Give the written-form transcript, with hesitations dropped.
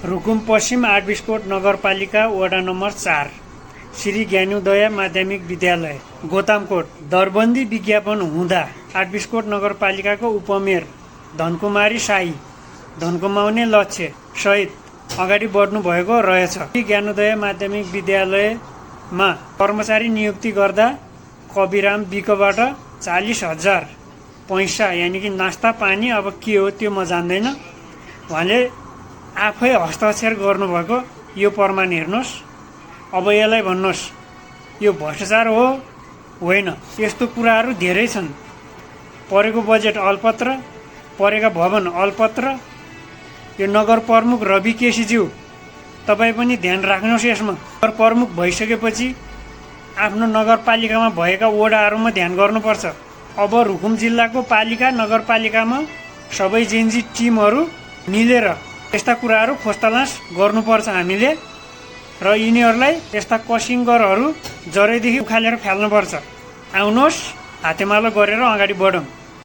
रुकुम पश्चिम आठबिसकोट नगरपालिका वडा नम्बर 4 श्री ज्ञानोदय माध्यमिक विद्यालय गोतामकोट दरबन्दी विज्ञापन हुँदा आठबिसकोट नगरपालिकाको उपमेयर धनकुमारी साई धनकुमाउने लक्ष्य सहित अगाडि बढ्नु भएको रहेछ। श्री ज्ञानोदय माध्यमिक विद्यालयमा कर्मचारी नियुक्ति गर्दा कविराम विकबाट 40,000 पैसा यानि कि नास्ता पानी अब के हो त्यो म जान्दैन, उहाँले आफै हस्ताक्षर गर्नुभएको यो प्रमाण हेर्नुहोस्। अब यसलाई भन्नुहोस् यो भ्रष्टाचार हो होइन। यस्तो कुराहरू धेरै छन्। परेको बजेट अलपत्र, परेका भवन अलपत्र। यो नगर प्रमुख रवि केसीज्यू तपाईँ पनि ध्यान राख्नुहोस् यसमा। नगर प्रमुख भइसकेपछि आफ्नो नगरपालिकामा भएका वडाहरूमा ध्यान गर्नुपर्छ। अब रुकुम जिल्लाको पालिका नगरपालिकामा सबै जेएनजी टिमहरू मिलेर यस्ता कुराहरू खोजतलास गर्नुपर्छ हामीले र यिनीहरूलाई यस्ता कसिङ्गरहरू जरैदेखि उखालेर फाल्नुपर्छ। आउनुहोस् हातेमालो गरेर अगाडि बढौँ।